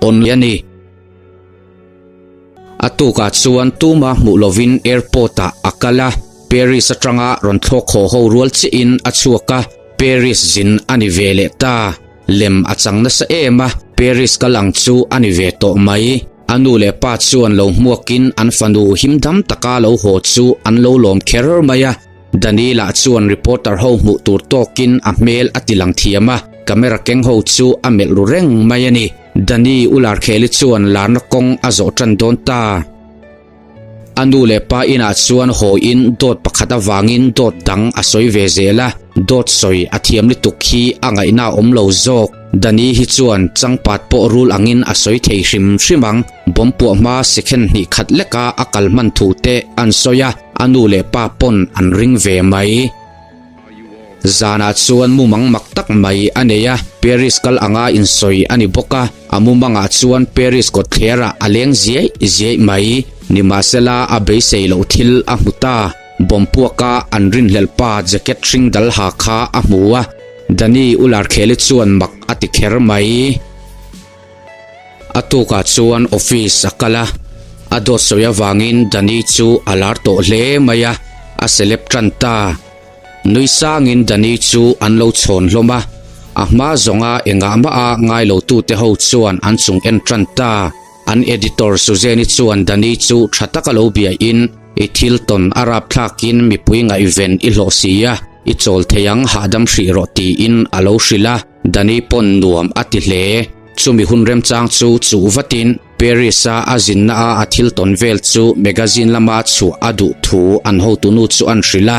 on a ni. A tukah chuan tuma hmuh lovin airport ah a kal a, Paris atanga rawn thlawk haw ho rual chiahin a chhuak a, Paris zin a ni ve leh ta. Lem a chang nasa em a, Paris kal ang chu a ni ve tawh mai. A nu leh pa chuan lo hmuakin an fanu him dam taka lo haw chu an lo lawm kher mai a. Danila chuan reporter ho hmuh tur tawkin a hmel a ti lang thiam a, camera keng ho chu a melh ru reng mai a ni. Dani Ularkheli chuan larna kawng a zawh tan dawn ta. A nu leh pa inah chuan haw in dawt pakhat avangin dawt dang a sawi ve zel a, dawt sawi a thiam lutuk hi a ngaihna a awm lo zawk. Dani hi chuan changpat pawh rul angin a sawi thei hrim hrim ang. Bomb puah hma second hnih khat leka a kal hman thu te an sawi a, a nu leh pa pawn an ring ve mai. Zanah chuan mumang mak tak mai a nei a, Paris kal anga insawi a ni bawk a, a mumangah chuan Paris kawtthlerah a leng ziaih ziaih mai. Nimahsela a beisei loh thil a hmu ta, bomb puaka an rinhlelh pa jacket hring dal ha kha a hmu a, Danny Ularkheli chuan mak a ti kher mai. A tukah chuan office a kal a, a dawt sawi avangin Danny chu a lar tawh hle mai a, a celeb tan ta. Nui sangin Danny chu an lo chhawn hlawm a, a hma zawnga engah mah a ngai lo tute ho chuan an chung en tan ta. An editor Suzanne-i chuan Danny chu tha taka lo biain, I thil tawn a rap thlakin mipui ngaihven i hlawh si a, i chawl thei ang hahdam hrih rawh tiin a lo hrilh a. Danny pawn nuam a ti hle. Chumi hun remchang chu chuh vatin Paris-a a zinna a a thil tawn vel chu magazine lama chhuah a duh thu an hotunu chu an hrilh a.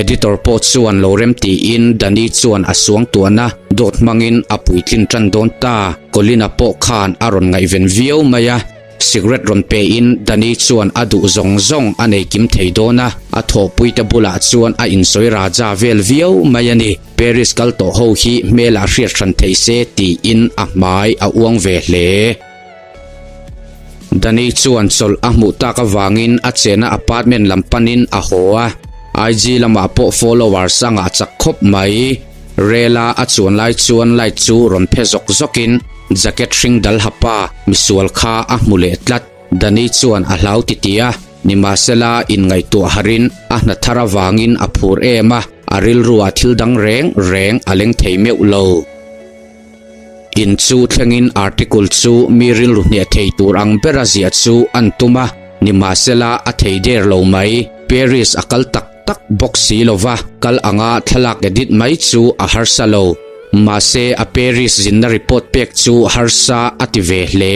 Editor pawh chuan lo rem tiin Danny chuan a suangtuahna dawt hmangin a puitlin tan dawn ta. Colin-a pawh khan a rawn ngaihven viau mai a. Cigarette rawn pe in Danny chuan a duh zawng zawng a nei kim thei dawn a, a thawhpuite bulah chuan a insawi raja vel viau mai a ni. Paris kal tawh ho hi hmelah hriat hran thei se tiin a hmai a uang ve hle. Danny chuan chawlh a hmuh tak avangin a chena apartment lam panin a haw a, IG lamah pawh followers a ngah chak khawp mai. Rel-a a chuan lai chuan light chu rawn phe zawk zawkin jacket hring dal ha pa misual kha a hmu leh tlat. Danny chuan a hlau ti ti a, nimahsela inngaihtuah harin a hna thar avangin a phur em a, a rilruah thil dang reng reng a leng thei meuh lo. In chu thlengin article chu mi rilru hniah thei tur ang bera ziah chu an tum a, nimahsela a thei der lo mai. Paris a kal tak tak bawk si lova, kal anga thlalak edit mai chu a harsa lo. Mahse a Paris zinna report pek chu harsa a ti ve hle.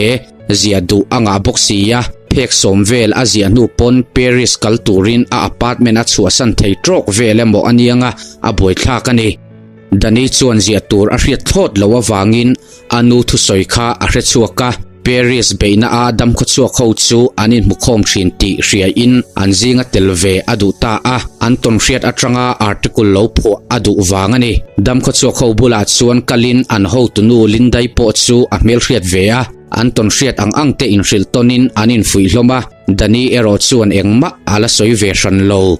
Ziah duh a ngah bawk si a, phek sawm vel a ziah hnu pawn Paris kal turin a apartment a chhuahsan thei trawk vel emaw a nianga a buaithlak a ni. Danny chuan ziah tur a hriat thlawt loh avangin a nu thusawi kha a hre chhuak a, Paris beihna a damkhawchhuak ho chu an inhmukhawm thin tih hriain an zinga tel ve a duh ta a, an tawnhriat atanga article lo phuah a duh vang a ni. Damkhawchhuak ho bulah chuan kalin an hotunu Lindai pawh chu a hmelhriat ve a, an tawnhriat ang ang te inhrilh tawnin an infuih hlawm a, Danny erawh chuan engmah a la sawi ve hran lo.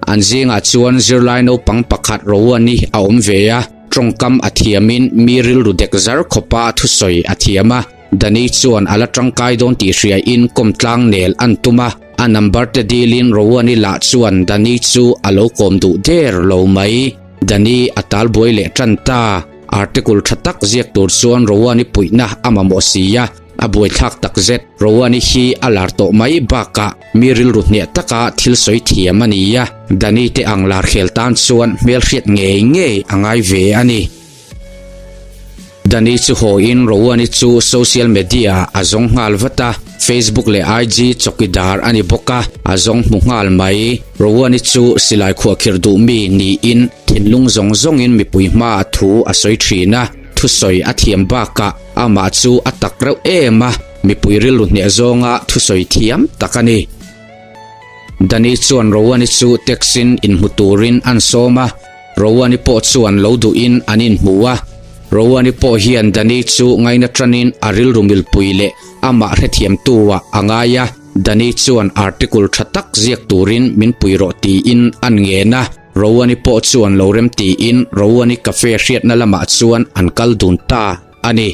An zingah chuan zirlai naupang pakhat Rowan-i a awm ve a, tawngkam a thiamin mi rilru dek zar khawpa thusawi a thiam a. Danny chuan a la tangkai dawn tih hriain kawmtlang nel an tum a, a number te dilin Rowan-i lah chuan Danny chu a lo kawm duh der lo mai. Danny a talbuai leh tan ta. Article tha tak ziak tur chuan Rowan-i puihna a mamawh si a. A buaithlak takzet, Rowan-i hi a lar tawh mai bakah mi rilru hneh taka thil sawi thiam a ni a, Danny te ang lar khel tan chuan hmelhriat ngei ngei a ngai ve a ni. Danny chu hawiin Rowan-i chu social media ah a zawng nghal vat a, Facebook leh IG chawkidar a ni bawk a, a zawng hmu nghal mai. Rowan-i chu silai khuahkhirh duh mi niin thinlung zawng zawngin mipui hmaah thu a sawi thin a, thusawi a thiam bakah Amah chu a tak reuh em a, mipui rilru hneh zawnga thusawi thiam tak a ni. Danny chuan Rowan-i chu taxi-in inhmu turin an sawm a, Rowan-i pawh chuan lo duhin an inhmu a. Rowan-i pawh hian Danny chu ngaina tanin a rilru milpui leh amah hrethiamtu-ah a ngai a, Danny chuan article tha tak ziak turin min pui rawh tiin an ngen a. Rowan-i pawh chuan lo rem tiin Rowan-i cafe hriatna lamah chuan an kal dun ta a ni.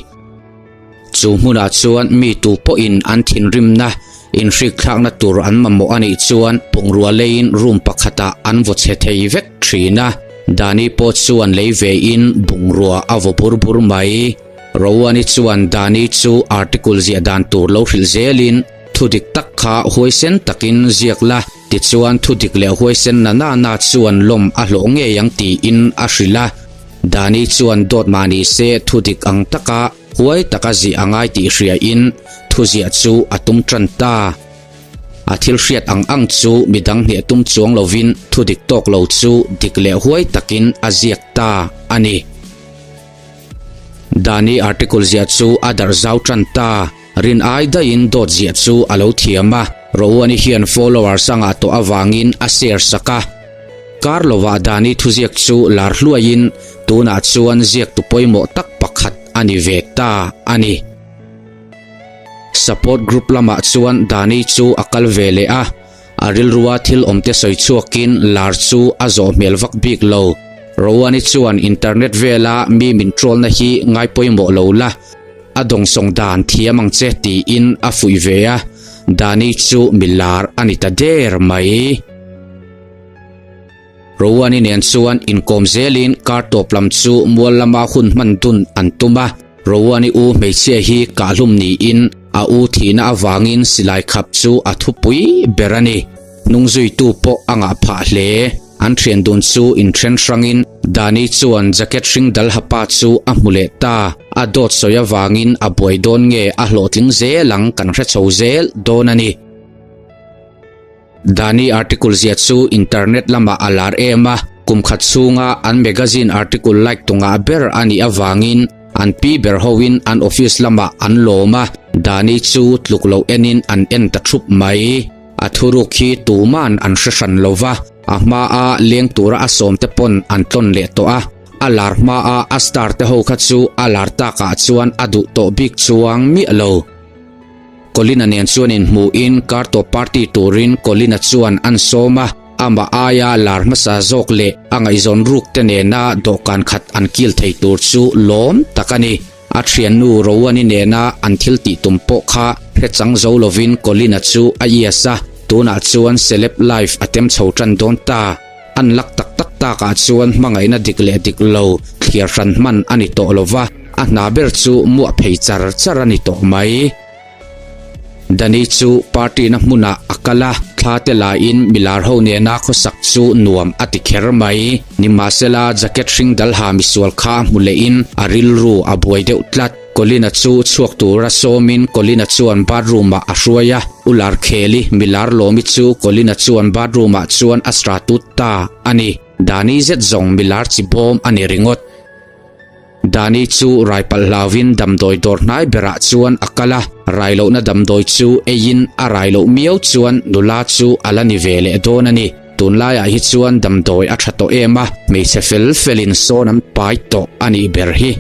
Chu hmunah chuan mi tu pawhin an thinrimna inhrikthlakna tur an mamawh a nih chuan bungrua leiin room pakhatah an vaw chhe thei vek thin a. Dani pawh chuan lei vein bungrua a vaw bur bur mai. Rowan-i chuan Dani chu article ziah dan tur lo hrilh zelin thu dik tak kha huaisen takin ziak la, tichuan thu dik leh huaisen na na na chuan lawm a hlawh ngei ang tiin a hrilh a. Dani chuan dawt mah ni se thu dik ang taka huai taka ziah a ngai tih hriain thu ziah chu a tum tan ta. A thil hriat ang ang chu midang hneh tum chuang lovin thu dik tawk lo chu dik leh huai takin a ziak ta a ni. Dani article ziah chu a darh zau tan ta. Rin ai daihin dawt ziah chu a lo thiam a, Rowan-i hian followers a ngah tawh avangin a share sak a. Kar lovah Dani thuziak chu lar hluaiin tunah chuan ziaktu pawimawh tak pakhat a ni ve ta a ni. Support group lamah chuan Dani chu a kal ve leh a, a rilrua thil awmte sawi chhuakin lar chu a zawh hmel vak bik lo. Rowan-i chuan internet vela mi min troll-na hi ngai pawimawh lo la, A dawngsawng dan thiam ang che tiin a fuih ve a, Dani chu mi lar a ni ta der mai. Rowan-i nen chuan inkawm zelin kar tawp lam chu mual lama hun hman dun an tum a, Rowan-i u hmeichhia hi kahhlum niin a u thihna avangin silai khap chu a thupui ber a ni. Hnungzuitu pawh a ngah phah hle. An thian dun chu inthen hrangin Dani chuan jacket hring dal ha pa chu a hmu leh ta. A dawt sawi avangin a buai dawn nge a hlawhtling zel ang kan hre chho zel dawn a ni. Dani article ziah chu internet lamah a lar em a, kum khat chhunga an magazine article like tu ngah ber a nih avangin an pi ber hoin an office lamah an lawm a, Dani chu tluk loh enin an en ta thup mai. A thuruk hi tuman an hre hran lo va, a hmaa leng tura a sawmte pawn an tlawn leh tawh a, a lar hmaa a star te ho kha chu a lar takah chuan a duh tawh bik chuang miah lo. Colin-a nen chuan inhmuhin car tawp party turin Colin-a chuan an sawm a, amah aia lar hmasa zawk leh a ngaihzawn ruk te nena dawhkan khat an kil thei tur chu lawm tak a ni. A thiannu Rowan-i nena an thil tih tum pawh kha hre chang zo lovin Colin-a chu a ias a, tunah chuan celeb life a tem chho tan dawn ta. An lak tak tak takah chuan hmangaihna dik leh dik lo thliar hran hman a ni tawh lova, a hna ber chu muah phei char char a ni tawh mai. Danny chu party na hmunah a kal a, thla te laiin milar ho nena khawsak chu nuam a ti kher mai. Nimahsela jacket hring dal ha misual kha hmu lehin a rilru a buai deuh tlat. Colin-a chu chhuak tura sawmin Colin-a chuan bathroom ah a hruai a, U Larkheli milar lawmi chu Colin-a chuan bathroom ah chuan a sra tut ta a ni. Danny zet zawng milar chi bawm a ni ringawt. Dani chu rai palh hlauvin damdawi dawr hnai berah chuan a kal a, rai lohna damdawi chu eiin a rai loh miau chuan nula chu a la ni ve leh dawn a ni. Tunlaiah hi chuan damdawi a tha tawh em a, hmeichhe fel felin sawn an pai tawh a nih ber hi.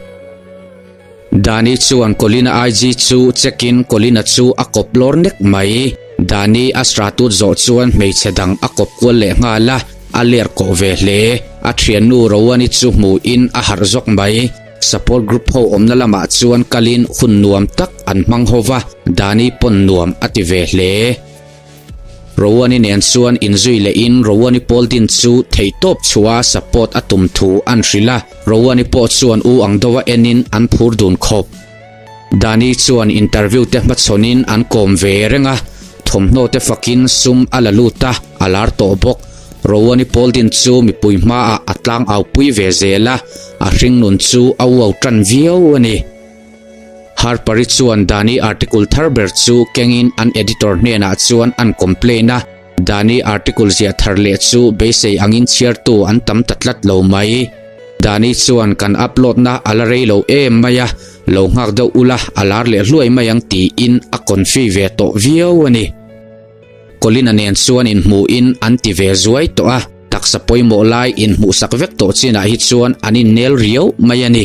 Dani chuan Colin-a IG chu check-in Colin-a chu a kawp lawr nek mai. Dani a stratut zawh chuan hmeichhe dang a kawp kual leh nghal a. A ler kawh ve hle. A thiannu Rowan-i chu hmuhin a harh zawk mai. Support group ho awmna lamah chuan kalin hun nuam tak an hmang ho va, Dani pawn nuam a ti ve hle. Rowan-i nen chuan inzui lehin Rowan-i pawl din chu theihtawp chhuah support a tum thu an hrilh a, Rowan-i pawh chuan u ang deuha enin an phur dun khawp. Dani chuan interview te hmachhawnin an kawm ve reng a, thawmhnaw te fakin sum a la lut a, a lar tawh bawk. Rowan-i Pauldin chu mipui hmaah a tlang au pui ve zel a, a hringnun chu a uau tan viau a ni. Harper-i chuan Dani article thar ber chu kengin an editor hnenah chuan an complain a, Dani article ziah thar leh chu beisei angin chhiartu an tam ta tlat lo mai. Dani chuan kan upload na a la rei lo em mai a, lo nghak deuh ula a lar leh hluai mai ang tiin a confi ve tawh viau a ni. Colin-a nen chuan inhmuhin an ti ve zuai tawh a, taksa pawimawh lai inhmuhsak vek tawh chinah hi chuan an innel riau mai a ni.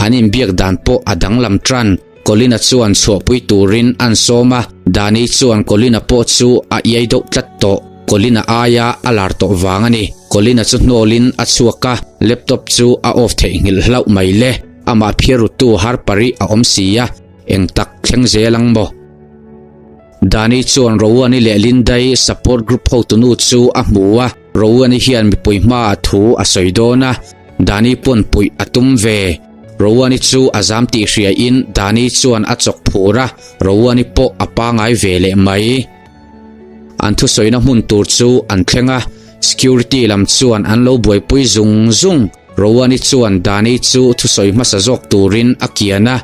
An inbiak dan pawh a danglam tan. Colin-a chuan chhuahpui turin an sawm a, Dani chuan Colin-a pawh chu a iai deuh tlat tawh. Colin-a aia a lar tawh vang a ni. Colin-a chu hnawlin a chhuak a, laptop chu a off theihnghilh hlauh mai le. Amah phiarrutu Harper-i a awm si a. Eng tak thleng zel ang maw? Dani chuan Rowan-i leh Linda-i support group hotunu chu a hmu a, Rowan-i hian mipui hmaah thu a sawi dawn a, Dani pawn puih a tum ve. Rowan-i chu a zam tih hriain Dani chuan a chawk phur a, Rowan-i pawh a pangai ve leh mai. An thusawina hmun tur chu an thleng a, security lam chuan an lo buaipui zung zung. Rowan-i chuan Dani chu thusawi hmasa zawk turin a kian a,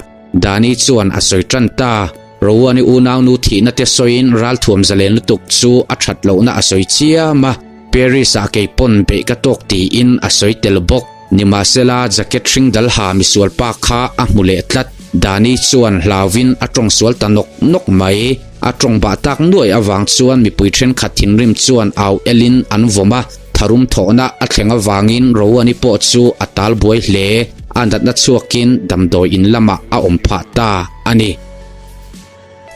Dani chuan a sawi tan ta. Rowan-i unaunu thihna te sawiin ralthuam zalen lutuk chu a that lohna a sawi chiam a, Paris-ah kei pawn beih ka tawk tiin a sawi tel bawk. Nimahsela jacket hring dal ha misual pa kha a hmu leh tlat. Dani chuan hlauvin a tawng sual ta nawk nawk mai. A tawng bah tak nuai avang chuan mipui thenkhat thinrim chuan au elin an vawm a, tharum thawhna a thleng avangin Rowan-i pawh chu a tal buai hle. A natna chhuakin damdawi in lamah a awm phah ta a ni.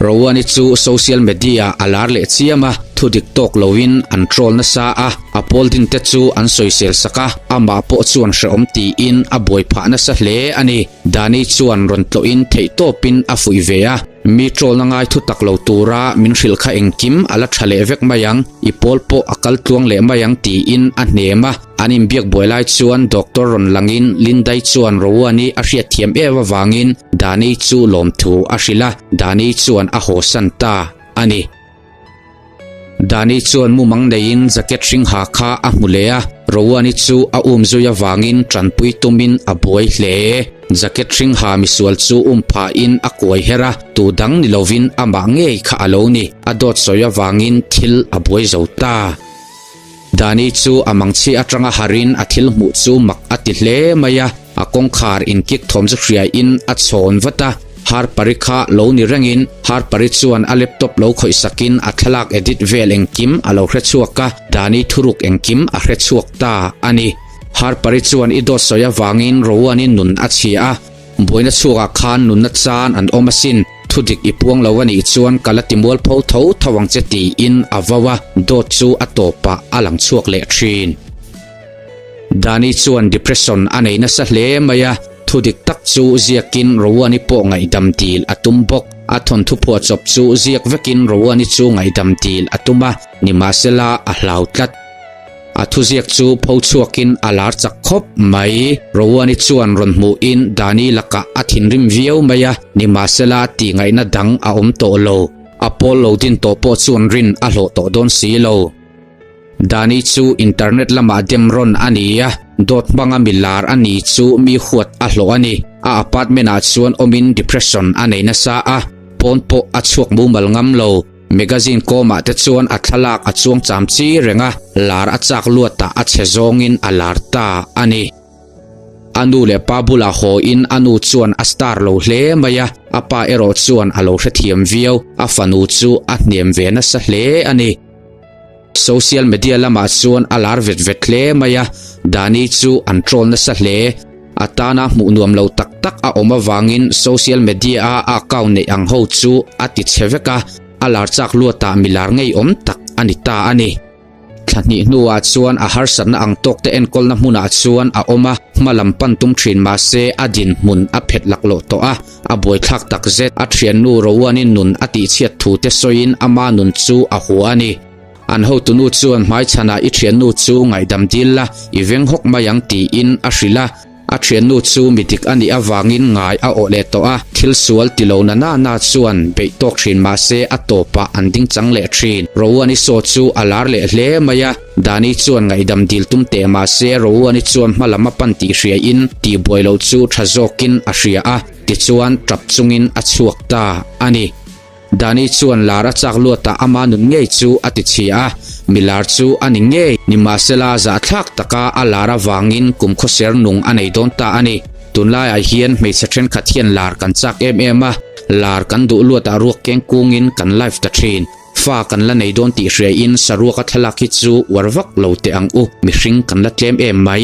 Rowan-i chu social media a lar leh chiam a, thu dik tawk loin an troll nasa a, a pawl din te chu an sawisel sak a, amah pawh chuan hrehawm tiin a buai phah nasa hle a ni. Dani chuan rawn tlawhin theihtawpin a fuih ve a, Mi troll na ngai thu tak lo tura min hrilh kha engkim a la tha leh vek mai ang, i pawl pawh a kal tluang leh mai ang tiin a hnem a. An inbiak buai lai chuan doctor rawn langin Lindai chuan Rowan-i a hriatthiam em avangin Dani chu lawmthu a hrilh a, Dani chuan a hawsan ta a ni. Dani chuan mumang neiin jacket hring ha kha a hmu leh a, Rowan-i chu a um zui avangin tanpui tumin a buai hle. Jacket hring ha misual chu um phahin a kuai her a, tu dang ni lovin amah ngei kha a lo ni. A dawt sawi avangin thil a buai zo ta. Dani chu a mangchhi atanga harin a thil hmuh chu mak a ti hle mai a, a kawngkhar inkik thawm chu hriain a chhawn vat a, Harpari kha lo ni rengin Harpari chuan a laptop lo khawih sakin a thlalak edit vel engkim a lo hre chhuak a, Dani thuruk engkim a hre chhuak ta a ni. Harpari chuan i dawt sawi avangin Rowan-i nun a chhia a, Buaina chhuakah khan nunna chan an awm asin, thudik i puang lo a nih chuan ka la ti mualpho tho tho ang che tiin a vau a, dawt chu a tawpah a lang chhuak leh thin. Dani chuan depression a nei nasa hle mai a, thudik tak chu ziakin Rowan-i pawh ngaihdam dil a tum bawk. A thawnthu phuahchawp chu ziak vekin Rowan-i chu ngaihdam dil a tum a, nimahsela a hlau tlat. A thuziak chu pho chhuakin a lar chak khawp mai. Rowan-i chuan rawn hmuhin Dani lakah a thinrim viau mai a, nimahsela tihngaihna dang a awm tawh lo. A pawl lo din tawh pawh chuan rin a hlawh tawh dawn si lo. Dani chu internet lamah dem rawn a ni a, dawt hmanga mi lar a ni chu mi huat a hlawh a ni. A apartment-ah chuan awmin depression a nei nasa a, pawn pawh a chhuak mumal ngam lo. Magazine kawmah te chuan a thlalak a chuang cham chi reng a, lar a chak luatah a chhe zawngin a lar ta a ni. A nu leh pa bulah hawiin a nu chuan a star lo hle mai a, a pa erawh chuan a lo hrethiam viau, a fanu chu a hniam ve nasa hle a ni. Social media lamah chuan a lar vet vet hle mai a, Dani chu an troll nasa hle. A tana hmuh nuam lo tak tak a awm avangin social media a a account neih ang ho chu a ti chhe vek a, a lar chak luatah mi lar ngeiawm tak a ni ta a ni. Thla hnih hnuah chuan a harsatna ang tawk te enkawlna hmunah chuan a awm a, hma lam pan tum thin mahse a dinhmun a phet laklawh tawh a, a buaithlak takzet. A thiannu Rowan-i nun a tihchhiat thu te sawiin ama nun chu a hua a ni. An hotunu chuan hmaichhanah i thiannu chu ngaihdam dil la, i veng hawk mai ang tiin a hrilh a. A thiannu chu mi dik a nih avangin ngai a awh leh tawh a, thil sual ti lo na na na chuan beih tawk thin mahse a tawpah an ding chang leh thin. Rowan-i saw chu a lar leh hle mai a, Dani chuan ngaihdam dil tum teh mahse Rowan-i chuan hma lam a pan tih hriain tihbuai loh chu tha zawkin a hria a, tichuan tap chungin a chhuak ta a ni. Dani chuan lar a chak luatah ama nun ngei chu a ti chhia a, mi lar chu a ni ngei. Nimahsela zahthlak taka a lar avangin kum khawser nung a nei dawn ta a ni. Tunlaiah hian hmeichhe thenkhat hian lar kan chak em em a, lar kan duh luatah ruak keng kungin kan live ta thin. Fa kan la nei dawn tih hriain saruaka thlalak hi chu uar vak lo teh ang u, mihring kan la tlem em mai.